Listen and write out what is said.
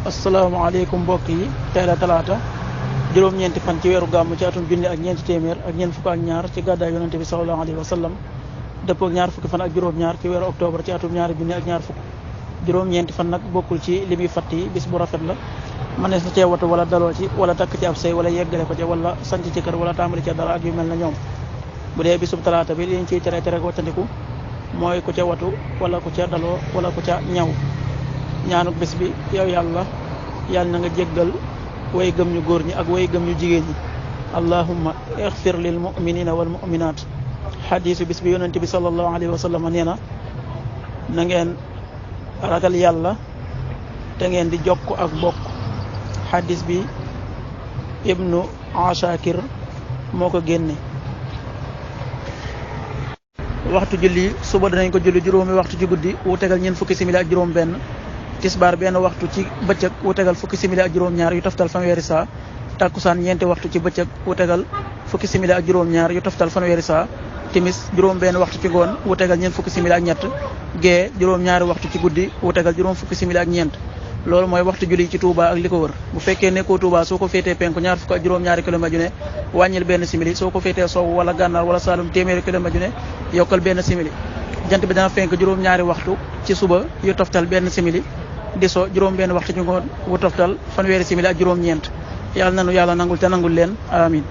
asalaamaaleykum mbokk yi tey la talaata juróom-ñeenti fan ci weeru gàmm ci atum junni ak ñeenti téeméer ak ñeent fukk ak ñaar ci gàddaay yonente bi sallallahu alayhi wa sallam dëppoo ak ñaar fukki fan ak juróom-ñaar ci weeru octobre ci atum ñaari junni ak ñaar fukk juróom-ñeenti fan nag bokkul ci li muy fatt yi bis bu rafet la mënees na cee watu wala daloo ci wala takk ci ab sëy wala yeggale ko ca wala sanc ci kër wala tàmbali ca dara ak yu mel na ñoom bu dee bisub talaata bi liñ ciy tere ko wattandiku mooy ku ca watu wala ku ca daloo wala ku ca ñaw ñaanuk bis bi yow yàlla na nga jéggal way gëm ñu góor ñi ak way gëm ñu jigéen ñi allahumma ixfir lil muminina wal muminat xadiisu bis bi yonente bi sallallahu alayhi wa sallam nee na na ngeen ragal yàlla te ngeen di jokk ak bokk xadis bi ibnu ashakir moo ko génne waxtu julli suba danañ ko julli juróomi waxtu ci guddi wu tegal ñeent fukki simili ak juróom benn tisbaar benn waxtu ci bëccëg wu tegal fukki simili ak juróom-ñaar yu toftal fanweeri saa takkusaan ñeenti waxtu ci bëccëg wu tegal fukki simili ak juróom-ñaar yu toftal fanweeri saa timis juróom benn waxtu ci ngoon wu tegal ñeent fukki simili ak ñett gee juróom-ñaari waxtu ci guddi wu tegal juróom fukki simili ak ñeent loolu mooy waxtu julli ci Touba ak li ko wër bu fekkee nekkoo Touba soo ko féetee penku ñaar fukk ak juróom-ñaari kilomètre ju ne wàññil benn simili soo ko féetee sowu wala gànnaar wala Saalum téeméeri kilomètre ju ne yokkal benn simili jant bi dana fenk juróom-ñaari waxtu ci suba yu toftal benn simili di so juróom benn waxtu ci ngoon wu toftal fanweeri simili ak juróom-ñeent yàlla nanu yàlla nangul te nangul leen amin